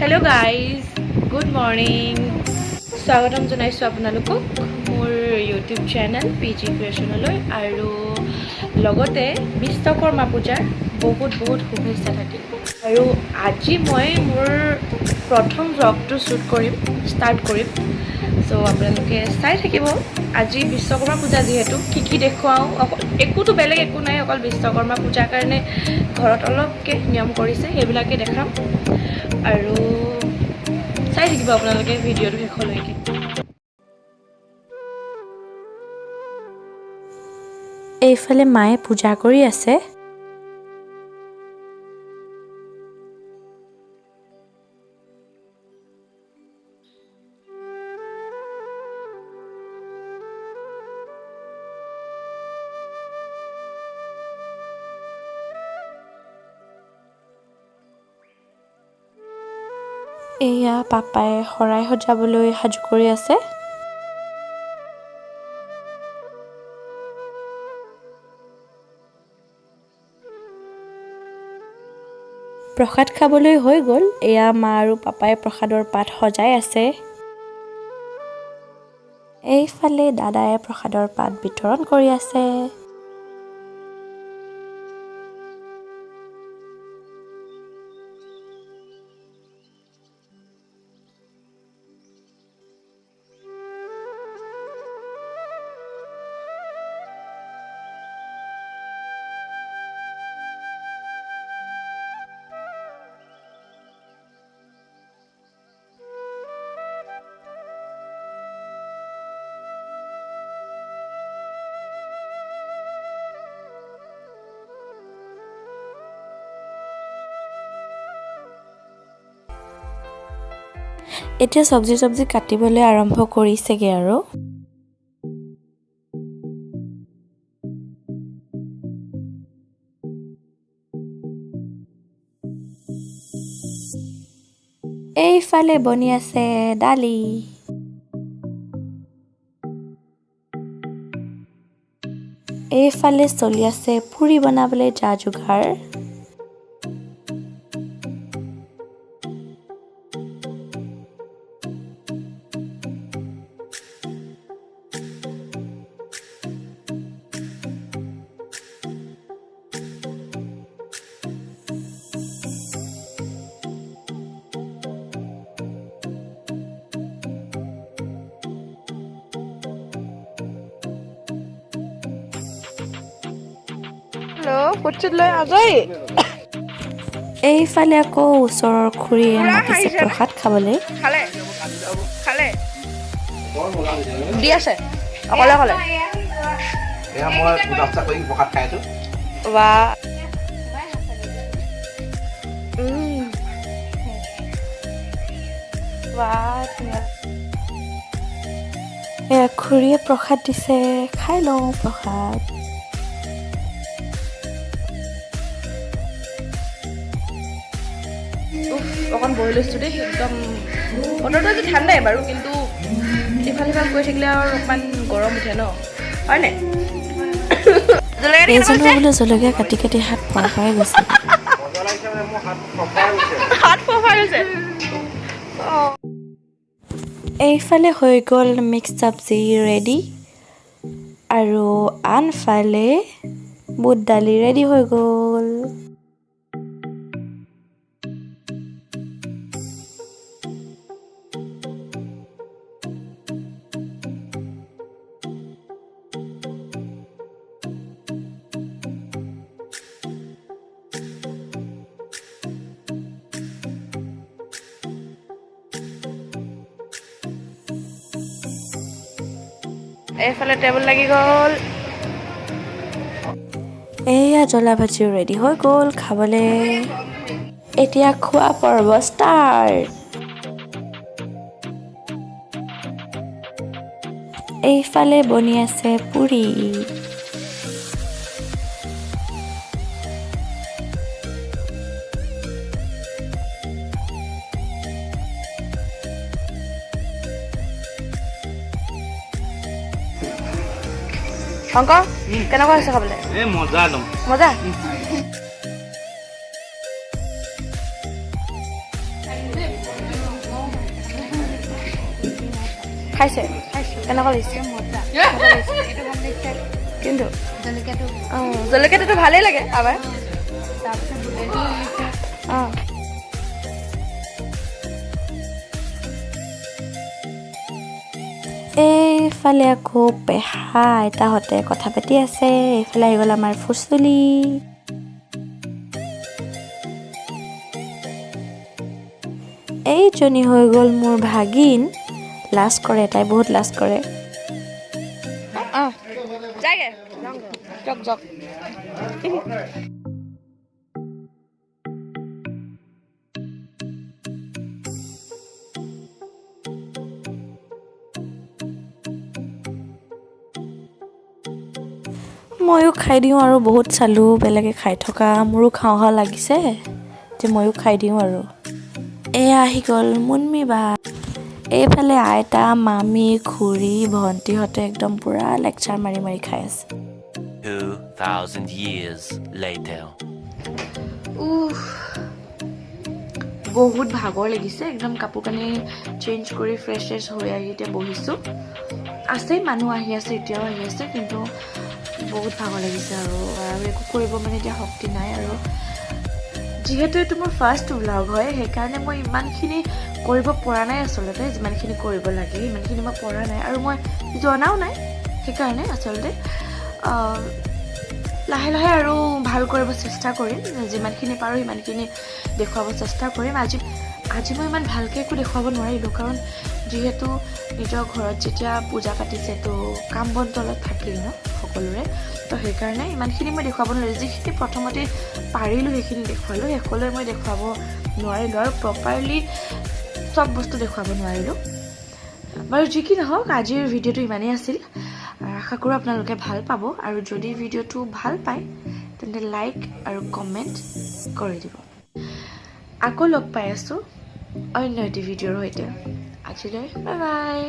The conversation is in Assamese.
Hello' guys, good morning. স্বাগতম জনাইছোঁ আপোনালোকক মোৰ ইউটিউব চেনেল পি জি ক্ৰিয়েশ্যনলৈ আৰু লগতে বিশ্বকৰ্মা পূজাৰ বহুত বহুত শুভেচ্ছা থাকিল। আৰু আজি মই মোৰ প্ৰথম ভ্লগটো শ্বুট কৰিম, ষ্টাৰ্ট কৰিম। চ' আপোনালোকে চাই থাকিব। আজি বিশ্বকৰ্মা পূজা যিহেতু, কি কি দেখুৱাওঁ, অকল একোতো বেলেগ একো নাই, অকল বিশ্বকৰ্মা পূজাৰ কাৰণে ঘৰত অলপকৈ নিয়ম কৰিছে, সেইবিলাকে দেখাম। আৰু চাই থাকিব আপোনালোকে ভিডিঅ'টো শেষলৈকে। এইফালে মায়ে পূজা কৰি আছে। এয়া পাপাই শৰাই সজাবলৈ সাজু কৰি আছে। প্ৰসাদ খাবলৈ হৈ গ'ল। এয়া মা আৰু পাপাই প্ৰসাদৰ পাত সজাই আছে। এইফালে দাদাই প্ৰসাদৰ পাত বিতৰণ কৰি আছে। এতিয়া চব্জি চব্জি কাটিবলৈ আৰম্ভ কৰিছেগৈ আৰু। এইফালে বনি আছে দালি। এইফালে চলি আছে পুৰি বনাবলৈ যা যোগাৰ। হেল্ল', ফুট লৈ আজৰি। এইফালে আকৌ ওচৰৰ খুৰীয়ে মাতিছে প্ৰসাদ খাবলৈ। খালে খালে দি আছে অকলে অকলে। এয়া মই পূজা চূজা কৰি প্ৰসাদ খাই আছো। বা। বাহ, ধুনীয়া। এয়া খুৰীয়ে প্ৰসাদ দিছে, খাই লওঁ প্ৰসাদ। উফ, অকণ বহি লৈছোঁ দেই। একদম বতৰটো আজি ঠাণ্ডাই বাৰু, কিন্তু ইফাল সিফাল কৰি থাকিলে আৰু অকণমান গৰম উঠে ন, হয় নাই? এইজনৰ বোলে জলকীয়া কাটি কাটি হাত ফৰফৰাই গৈছে। মজা লাগিছে, মানে মোৰ হাত ফৰফৰাই গৈছে। হাত ফৰফৰাই গৈছে। এইফালে হৈ গ'ল মিক্স চব্জি ৰেডি আৰু আনফালে বুট দালি ৰেডি হৈ গ'ল। এইফালে টেবুল লাগি গ'ল। এয়া জ্বলা ভাজিও ৰেডি হৈ গ'ল খাবলৈ। এতিয়া খোৱা পৰ্ব ষ্টাৰ্ট। এইফালে বনি আছে পুৰি। শংকৰ, কেনেকুৱা হৈছে খাবলৈ? এই মজা একদম। মজা। খাইছে? কেনেকুৱা লাগিছে? কিন্তু অঁ, জলকীয়াটোতো ভালেই লাগে আমাৰ। অঁ, এইফালে আকৌ পেহা আইতাহঁতে কথা পাতি আছে। এইফালে আহি গ'ল আমাৰ ফুচুলি। এইজনী হৈ গ'ল মোৰ ভাগিন। লাজ কৰে তাই, বহুত লাজ কৰে। অঁ, যায়গে, যাওক যাওক। ময়ো খাই দিওঁ আৰু। বহুত চালোঁ বেলেগে খাই থকা, মোৰো খাওঁ খাওঁ লাগিছে যে ময়ো খাই দিওঁ আৰু। এয়া আহি গ'ল মুনমি বা। এইফালে আইতা, মামী, খুৰী, ভণ্টিহঁতে একদম পূৰা লেকচাৰ মাৰি মাৰি খাই আছে। 2,000 years later. উফ, বহুত ভাগৰ লাগিছে একদম। কাপোৰ কানি চেঞ্জ কৰি ফ্ৰেছ ফ্ৰেছ হৈ আহি এতিয়া বহিছোঁ। আছে, মানুহ আহি আছে, এতিয়াও আহি আছে, কিন্তু বহুত ভাগৰ লাগিছে আৰু আৰু একো কৰিব মানে এতিয়া শক্তি নাই। আৰু যিহেতু এইটো মোৰ ফাৰ্ষ্ট ভ্লগ হয়, সেইকাৰণে মই ইমানখিনি কৰিব পৰা নাই। আচলতে যিমানখিনি কৰিব লাগে সিমানখিনি মই পৰা নাই আৰু মই জনাও নাই। সেইকাৰণে আচলতে লাহে লাহে আৰু ভাল কৰিব চেষ্টা কৰিম। যিমানখিনি পাৰোঁ সিমানখিনি দেখুৱাব চেষ্টা কৰিম। আজি মই ইমান ভালকৈ একো দেখুৱাব নোৱাৰিলোঁ, কাৰণ যিহেতু নিজৰ ঘৰত যেতিয়া পূজা পাতিছে, তো কাম বনটো অলপ থাকিল ন সকলোৰে। তো সেইকাৰণে ইমানখিনি মই দেখুৱাব নোৱাৰিলোঁ। যিখিনি প্ৰথমতে পাৰিলোঁ সেইখিনি দেখুৱালোঁ, শেষলৈ মই দেখুৱাব নোৱাৰিলোঁ আৰু প্ৰপাৰলি চব বস্তু দেখুৱাব নোৱাৰিলোঁ। বাৰু, যি কি নহওক, আজিৰ ভিডিঅ'টো ইমানেই আছিল। আশা কৰোঁ আপোনালোকে ভাল পাব আৰু যদি ভিডিঅ'টো ভাল পায় তেন্তে লাইক আৰু কমেণ্ট কৰি দিব। আকৌ লগ পাই আছোঁ অন্য এটি ভিডিঅ'ৰ সৈতে। আজিলৈ বাই বাই।